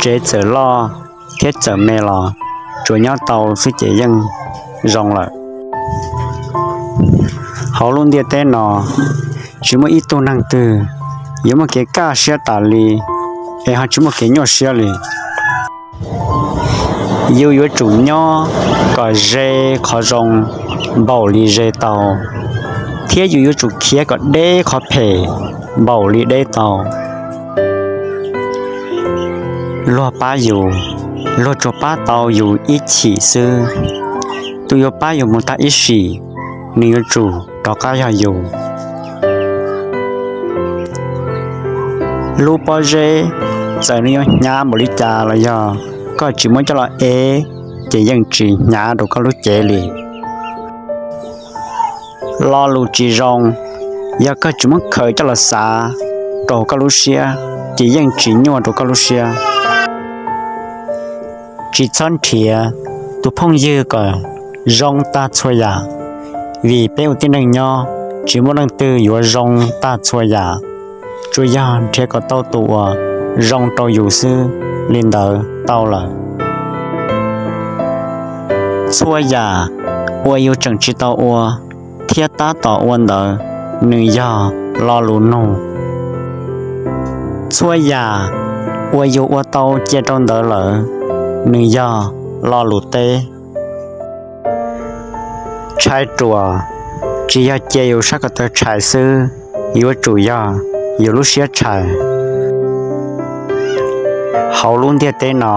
tsev txawm loj thiab txawm me los tsuas nyob tau xwb ces yeej zoo lawm. Hauv lub ntiaj teb no tsis muaj ib tug neeg twg yuav muaj kev kaj siab tas li es ho tsis muaj kev nyuaj siab li. Yus yuav tsum nyob kom ze qhov zoo npaum li ze tau, thiab yus yuav tsum khiav kom deb qhov phem npaum li deb tau. Luag pab yus, luag tsuas pab tau yus ib chim xwb. Tus yuav pab yus mus tag ib sim, nws yuav tsum rov qab yog yus. Lub pob zeb txawm nws yuav hnyav npaum li cas los yog koj tsis muab coj los ev ces yeej tsis hnyav rau koj lub cev li. Lo lus tsis zoo, yog koj tsis muab khaws coj los xav rau koj lub siab ces yeej tsis nyuaj rau koj lub siab. Tsis txhob nrhiav tus phooj ywg kom zoo tag txhua yam, vim peb ua tib neeg nyob tsis muaj leej twg yuav zoo tag txhua yam, tsuas yog nrhiav kom tau tus uas zoo rau yus xwb, li ntawd tau lawm. Txhua yam uas yus tseem tsis tau ua thiab tab tom ua ntawd, nws yog lo lus nug. Txhua yam uas yus ua tau cia rau ntawd lawm, nws yog lo lus teb. Tshais ruam tsis yog cia yus sab ko taw tshais xwb, yuav tsum yog yus lub siab tshais. Hauv lub ntiaj teb no,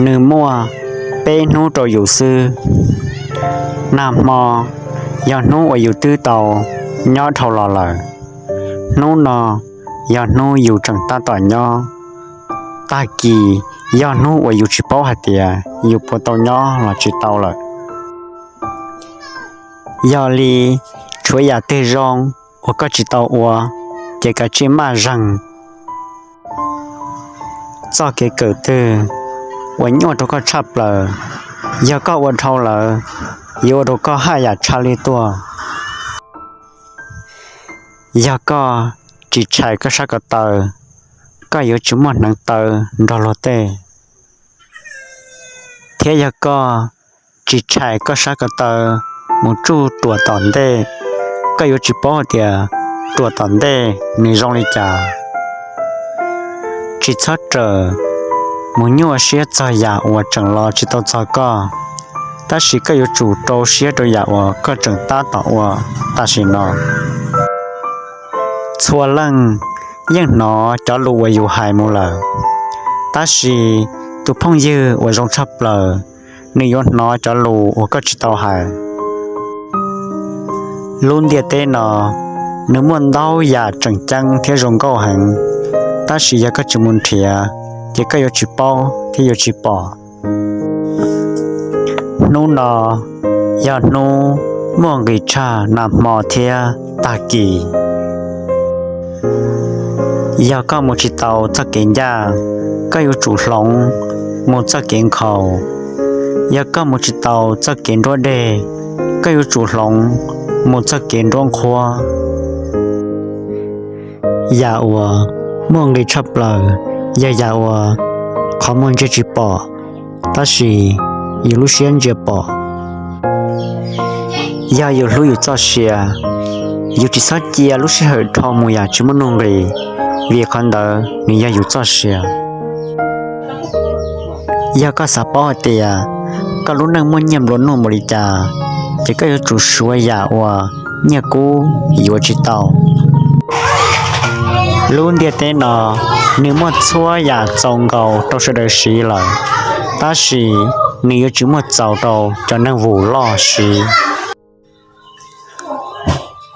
nws muaj peb hnub rau yus xwb. Nag hmo yog hnub uas yus twb tau nyob dhau los lawm. Hnub no yog hnub yus tseem tab tom nyob. Tag kis yog hnub uas yus tsis paub hais tias yus puas tau nyob los tsis tau lawm. Yog li, tshuav yam twg zoo uas koj tsis tau ua, ces kav tsij maj zeeg. Txoj kev kawm twg uas nyuaj rau koj tshaj plaws, yog koj ua dhau lawm, yuav ua rau koj haj yam tshaj lij tuaj. Yog koj tsis tshais koj sab ko taw, koj yuav tsis muaj hneev taw nrog luag tej. Thiab yog koj tsis tshais koj sab ko taw mus tsuj ruam tom ntej, koj yuav tsis paub hais tias ruam tom ntej nws zoo li cas. Tsis txhob rawm mus nyuaj siab txog yam uas tseem los tsis tau txog koj, tab sis koj yuav tsum rau siab rau yam uas koj tseem tab tom ua tam sim no. Txhua leej yeej hnov cov lus uas yus hais mus lawm, tab sis tus phooj ywg uas zoo tshaj plaws, nws yuav hnov cov lus uas koj tsis tau hais. Lub ntiaj teb no, nws muaj ntau yam tseem ceeb thiab zoo nkauj heev, tab sis yog koj tsis mus nrhiav, ces koj yuav tsis paub thiab yuav tsis pom. Hnub no yog hnub muaj nqis tshaj nag hmo thiab tag kis. Yog koj mus tsis tau txoj kev ncaj, koj yuav tsum hloov mus txoj kev nkhaus. Yog koj mus tsis tau txoj kev nruab deg, koj yuav tsum hloov mus txoj kev nruab nqhuab. Yam uas muaj nqis tshaj plaws yog yam uas qhov muag ntsia tsis pom, tab sis yus lub siab ntsia pom. Yog yus hlub yus txoj sia, yus tsis txhob cia lub sij hawm dhau mus yam tsis muaj nuj nqis, vim qhov ntawd nws yog yus txoj sia. Yog koj xav paub hais tias koj lub neej muaj nyiaj nplua nuj npaum li cas, ces koj yuav tsum suav yam uas nyiaj kub yuav tsis tau. Lub ntiaj teb no, nws muaj txhua yam txaus nkaus rau sawv daws siv lawm, tab sis nws yuav tsis muaj txaus rau cov neeg vus loj siv.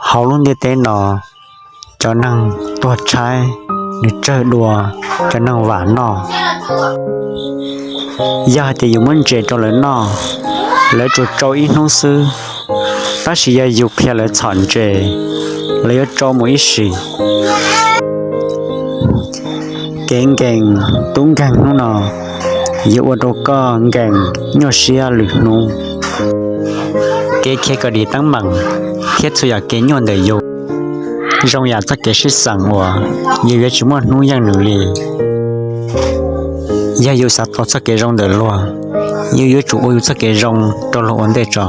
Hauv lub ntiaj teb no, cov neeg tuag tshaib, nws tsawg dua cov neeg vam noj. Yog hais tias yus muab ntses rau lawv noj, lawv tsuas tsau ib hnub xwb, tab sis yog yus qhia lawv txhom ntses, lawv yuav tsau mus ib sim. Kev nkees tub nkeeg hnub no yuav ua rau koj nkees nyuaj siab lwm hnub. Kev khiav kom dim teeb meem thiab txhua yam kev nyuaj ntawm yus zoo yam txoj kev sib xeem uas yus yuav tsis muaj hnub yeej nws li. Yog yus xav tau txoj kev zoo ntawm luag, yus yuav tsum ua yus txoj kev zoo rau luag ua ntej tso.